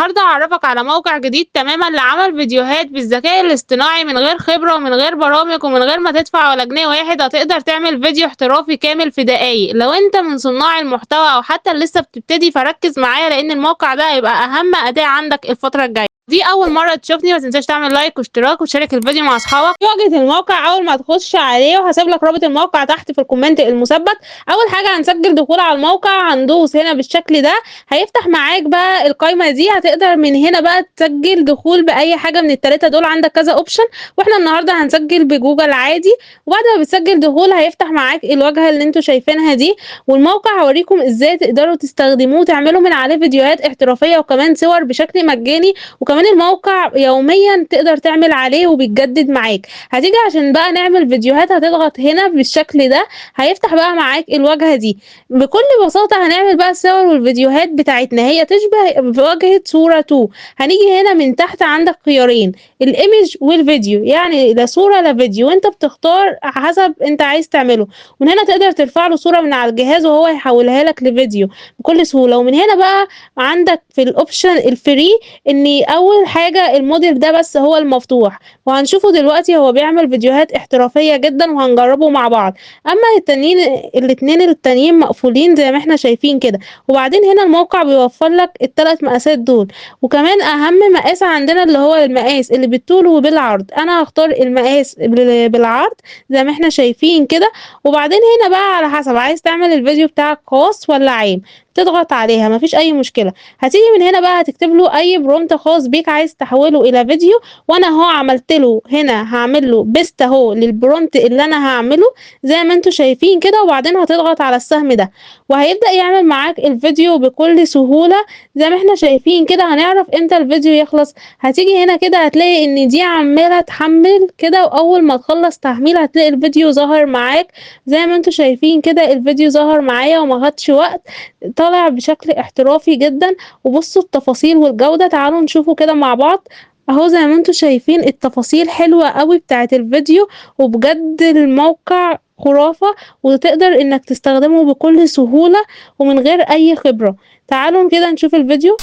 النهارده هعرفك على موقع جديد تماما لعمل فيديوهات بالذكاء الاصطناعي من غير خبرة ومن غير برامج ومن غير ما تدفع ولا جنيه واحد. هتقدر تعمل فيديو احترافي كامل في دقايق. لو انت من صناع المحتوى او حتى لسه بتبتدي فركز معايا، لان الموقع ده هيبقى اهم اداة عندك الفترة الجاية. دي اول مرة تشوفني ما تنساش تعمل like واشتراك وتشارك الفيديو مع اصحابك. واجهة الموقع اول ما تخش عليه، وهسيب لك رابط الموقع تحت في ال comment المثبت. اول حاجة هنسجل دخول على الموقع، هندوس هنا بالشكل ده، هيفتح معاك بقى القايمة دي. هتقدر من هنا بقى تسجل دخول باي حاجة من الثلاثة دول، عندك كذا option، واحنا النهارده هنسجل بجوجل عادي. وبعد ما بتسجل دخول هيفتح معاك الواجهة اللي انتوا شايفينها دي، والموقع هوريكم ازاي تقدروا تستخدموه تعملوا من عليه فيديوهات احترافية وكمان صور بشكل مجاني، وكمان الموقع يوميا تقدر تعمل عليه وبيتجدد معاك. هتيجي عشان بقى نعمل فيديوهات هتضغط هنا بالشكل ده، هيفتح بقى معاك الواجهة دي. بكل بساطة هنعمل بقى الصور والفيديوهات بتاعتنا، هي تشبه واجهه صوره 2. هنيجي هنا من تحت عندك خيارين، ال image والفيديو، يعني لا صوره لا فيديو، وانت بتختار حسب انت عايز تعمله. ومن هنا تقدر ترفع له صوره من على الجهاز وهو يحولها لك لفيديو بكل سهولة. ومن هنا بقى عندك في ال option ال free ان اول حاجة الموديل ده بس هو المفتوح، وهنشوفه دلوقتي هو بيعمل فيديوهات احترافية جدا وهنجربه مع بعض. اما التانيين الاتنين التانيين مقفولين زي ما احنا شايفين كده. وبعدين هنا الموقع بيوفر لك الثلاث مقاسات دول، وكمان اهم مقاس عندنا اللي هو المقاس اللي بالطول وبالعرض. انا هختار المقاس بالعرض زي ما احنا شايفين كده. وبعدين هنا بقى على حسب عايز تعمل الفيديو بتاعك خاص ولا عام، تضغط عليها مفيش اي مشكلة. هتيجي من هنا بقى هتكتب له اي prompt خاص بيك عايز تحوله الى فيديو، وانا اهو عملت له هنا، هعمل له paste اهو لل prompt اللي انا هعمله زي ما انتم شايفين كده. وبعدين هتضغط على السهم ده وهيبدأ يعمل معاك الفيديو بكل سهولة زي ما احنا شايفين كده. هنعرف امتى الفيديو يخلص؟ هتيجي هنا كده هتلاقي ان دي عمالة تحمل كده، واول ما تخلص تحميل هتلاقي الفيديو ظهر معاك زي ما انتم شايفين كده. الفيديو ظهر معايا وما خدش وقت، طالع بشكل احترافي جدا. وبصوا التفاصيل والجودة، تعالوا نشوفه كده مع بعض اهو. زي ما انتم شايفين التفاصيل حلوة قوي بتاعت الفيديو، وبجد الموقع خرافة وتقدر انك تستخدمه بكل سهولة ومن غير اي خبرة. تعالوا كده نشوف الفيديو.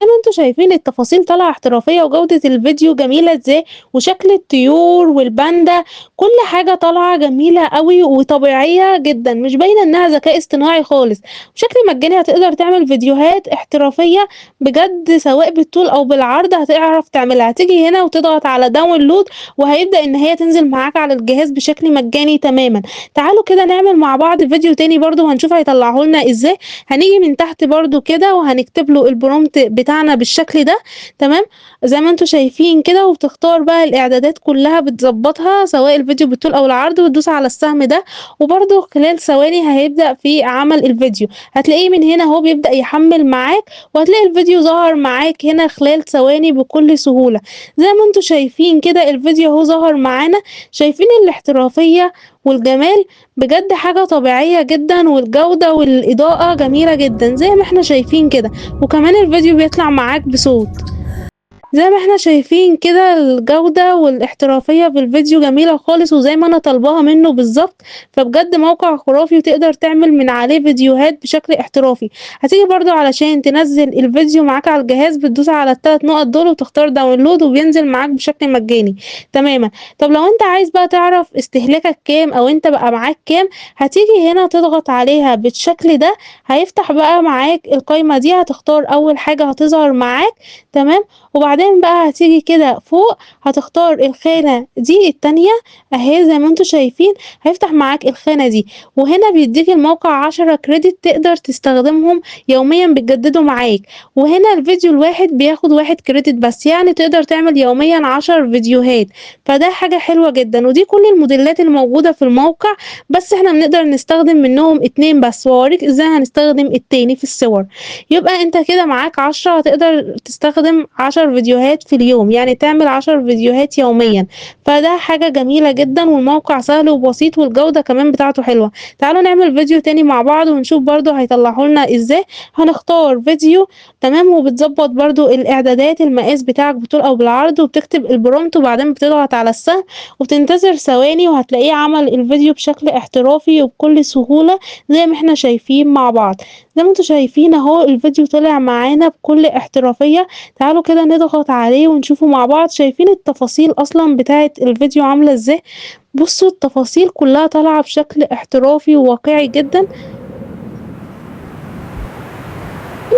زي ما انتوا شايفين التفاصيل طالعة احترافية وجودة الفيديو جميلة ازاي، وشكل الطيور والباندا كل حاجة طالعة جميلة قوي وطبيعية جدا، مش باينة انها ذكاء اصطناعي خالص. بشكل مجاني هتقدر تعمل فيديوهات احترافية بجد، سواء بالطول او بالعرض هتعرف تعملها. هتيجي هنا وتضغط على download وهيبدأ ان هي تنزل معاك على الجهاز بشكل مجاني تماما. تعالوا كده نعمل مع بعض فيديو تاني برضو وهنشوف هيطلعه لنا ازاي. هنيجي من تحت برضو كده وهنكتب له ال prompt بتاعنا بالشكل ده، تمام زي ما انتوا شايفين كده. وبتختار بقى الاعدادات كلها بتظبطها سواء الفيديو بالطول او العرض، وتدوس على السهم ده، وبرده خلال ثواني هيبدأ في عمل الفيديو. هتلاقيه من هنا اهو بيبدأ يحمل معاك، وهتلاقي الفيديو ظهر معاك هنا خلال ثواني بكل سهولة. زي ما انتوا شايفين كده الفيديو اهو ظهر معانا. شايفين الاحترافية والجمال؟ بجد حاجة طبيعية جدا، والجودة والإضاءة جميلة جدا زي ما احنا شايفين كده. وكمان الفيديو بيطلع معاك بصوت زي ما احنا شايفين كده. الجودة والاحترافية في الفيديو جميلة خالص، وزي ما انا طالباها منه بالظبط. فبجد موقع خرافي وتقدر تعمل من عليه فيديوهات بشكل احترافي. هتيجي برضو علشان تنزل الفيديو معاك على الجهاز بتدوس على الثلاث نقط دول وتختار download، وبينزل معاك بشكل مجاني تماما. طب لو انت عايز بقى تعرف استهلاكك كام او انت بقى معاك كام، هتيجي هنا تضغط عليها بالشكل ده، هيفتح بقى معاك القايمة دي. هتختار اول حاجة هتظهر معاك، تمام. وبعدين بقى هتيجي كده فوق هتختار الخانة دي التانية اهي زي ما انتوا شايفين، هيفتح معاك الخانة دي. وهنا بيديك الموقع 10 credit تقدر تستخدمهم يوميا، بتجددوا معاك. وهنا الفيديو الواحد بياخد 1 credit بس، يعني تقدر تعمل يوميا 10 فيديوهات، فده حاجة حلوة جدا. ودي كل الموديلات الموجودة في الموقع، بس احنا بنقدر نستخدم منهم 2 بس، واوريك ازاي هنستخدم التاني في الصور. يبقى انت كده معاك 10، هتقدر تستخدم 10 فيديوهات فيديوهات في اليوم، يعني تعمل 10 فيديوهات يوميا. فده حاجة جميلة جدا، والموقع سهل وبسيط، والجودة كمان بتاعته حلوة. تعالوا نعمل فيديو تاني مع بعض ونشوف برضو هيطلعه لنا ازاي. هنختار فيديو، تمام، وبتظبط برضو الاعدادات، المقاس بتاعك بالطول او بالعرض، وبتكتب ال prompt، وبعدين بتضغط على السهم وبتنتظر ثواني، وهتلاقيه عمل الفيديو بشكل احترافي وبكل سهولة زي ما احنا شايفين مع بعض. زي ما انتم شايفين اهو الفيديو طلع معانا بكل احترافية. تعالوا كده نضغط عليه ونشوفه مع بعض. شايفين التفاصيل اصلا بتاعت الفيديو عاملة ازاي؟ بصوا التفاصيل كلها طالعة بشكل احترافي وواقعي جدا.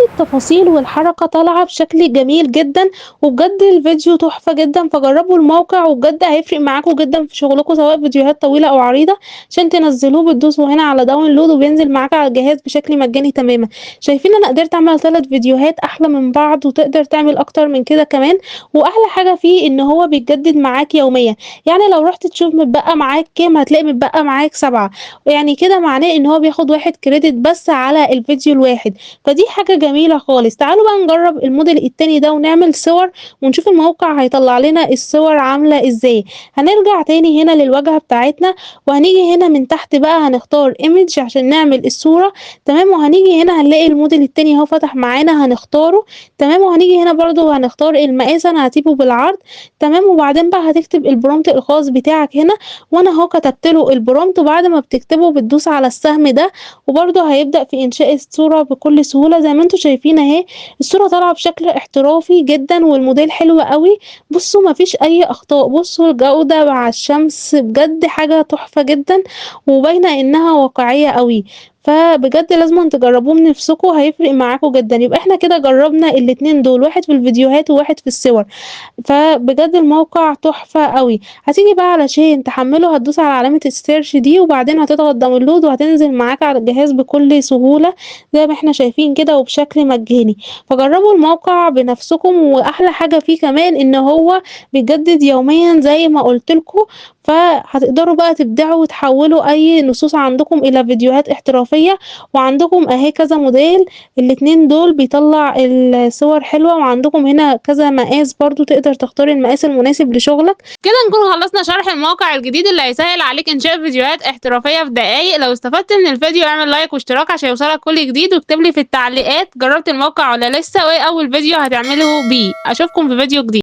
التفاصيل والحركة طالعة بشكل جميل جدا، وبجد الفيديو تحفة جدا. فجربوا الموقع وبجد هيفرق معاكم جدا في شغلكم، سواء فيديوهات طويلة او عريضة. عشان تنزلوه بتدوسوا هنا على download وبينزل معاك على الجهاز بشكل مجاني تماما. شايفين انا قدرت اعمل 3 فيديوهات احلى من بعض، وتقدر تعمل اكتر من كده كمان. واحلى حاجة فيه ان هو بيتجدد معاك يوميا، يعني لو رحت تشوف متبقى معاك كام هتلاقي متبقى معاك 7، يعني كده معناه ان هو بياخد 1 credit بس على الفيديو الواحد. فدي حاجة جميلة خالص. تعالوا بقى نجرب الموديل التاني ده ونعمل صور ونشوف الموقع هيطلع لنا الصور عاملة ازاي. هنرجع تاني هنا للواجهة بتاعتنا، وهنيجي هنا من تحت بقى هنختار image عشان نعمل الصورة، تمام. وهنيجي هنا هنلاقي الموديل التاني اهو فتح معانا، هنختاره، تمام. وهنيجي هنا برضو هنختار المقاس، انا هسيبه بالعرض، تمام. وبعدين بقى هتكتب ال prompt الخاص بتاعك هنا، وانا اهو كتبت له ال prompt. وبعد ما بتكتبه بتدوس على السهم ده، وبرضو هيبدأ في انشاء الصورة بكل سهولة. زي ما انتم شايفين اهي الصورة طالعة بشكل احترافي جدا، والموديل حلو قوي. بصوا مفيش اي اخطاء، بصوا الجودة مع الشمس بجد حاجة تحفة جدا، وباينة انها واقعية قوي. فبجد لازم تجربوه من نفسكم، هيفرق معاكم جدا. يبقى احنا كده جربنا الاتنين دول، واحد في الفيديوهات وواحد في الصور، فبجد الموقع تحفة قوي. هتيجي بقى علشان تحمله هتدوس على علامة ال search دي، وبعدين هتضغط download، وهتنزل معاك على الجهاز بكل سهولة زي ما احنا شايفين كده، وبشكل مجاني. فجربوا الموقع بنفسكم، واحلى حاجة فيه كمان ان هو بيجدد يوميا زي ما قلت لكم، فهتقدروا بقى تبدعوا وتحولوا اي نصوص عندكم الى فيديوهات احترافية. وعندكم اهي كذا موديل، الاتنين دول بيطلع الصور حلوة، وعندكم هنا كذا مقاس برضو تقدر تختار المقاس المناسب لشغلك. كده نكون خلصنا شرح الموقع الجديد اللي هيسهل عليك انشاء فيديوهات احترافية في دقايق. لو استفدت من الفيديو اعمل like واشتراك عشان يوصلك كل جديد، واكتب لي في التعليقات جربت الموقع ولا لسه، وايه اول فيديو هتعمله بيه. اشوفكم في فيديو جديد.